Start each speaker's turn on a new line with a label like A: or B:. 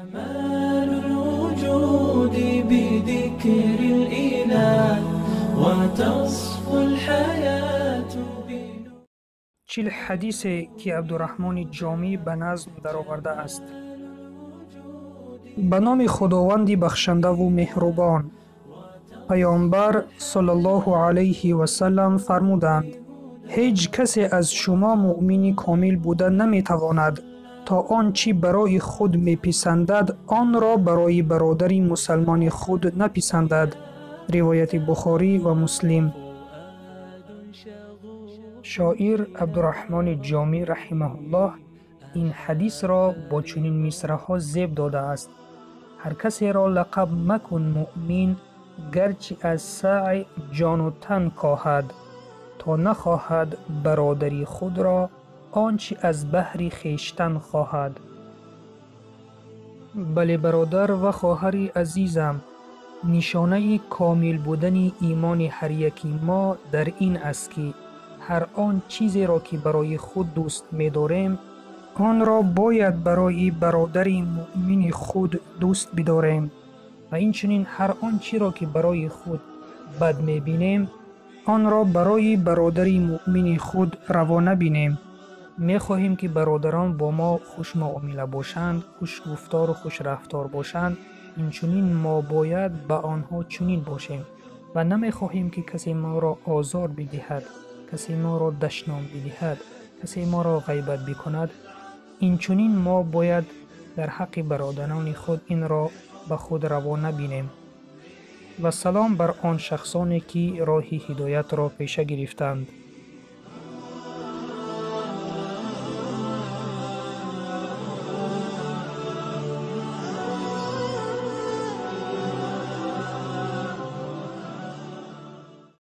A: كمال الوجود بذكر الإله وتصفو الحياة بنور.
B: 40 ҳадисе, ки Абдураҳмони Ҷомӣ ба назм даровардааст. Ба номи Худованди бахшандаву меҳрубон. Паёмбар саллаллоҳу алайҳи васаллам фармуданд: ҳеҷ касе аз шумо муъмини комил буда наметавонад, то он чӣ барои худ меписандад, онро барои бародари мусалмони худ написандад. Ривояти Бухорӣ ва Муслим. Шоир Абдураҳмони Ҷомӣ раҳимаҳуллоҳ ин ҳадисро бо чунин мисраҳо зеб додааст: ҳар касеро лақаб макун муъмин, гарчи аз саъй ҷону тан коҳад, то нахоҳад бародари худро он чӣ аз баҳри хештан хоҳад. Бале, бародар ва хоҳари азизам, нишонаи комил будани имони ҳар яки мо дар ин аст, ки ҳар он чизеро, ки барои худ дӯст медорем, онро бояд барои бародари муъмини худ дӯст бидорем ва инчунин ҳар он чиро, ки барои худ бад мебинем, онро барои бародари муъмини худ раво набинем. Мехоҳем, ки бародарон бо мо хушмуомила бошанд, хушгуфтору хушрафтор бошанд. Инчунин мо бояд ба онҳо чунин бошем ва намехоҳем, ки касе моро озор бидиҳад, касе моро дашном бидиҳад, касе моро ғайбат бикунад. Инчунин мо бояд дар ҳаққи бародарони худ инро ба худ раво набинем. Ва салом бар он шахсоне, ки роҳи ҳидоятро пеша гирифтанд.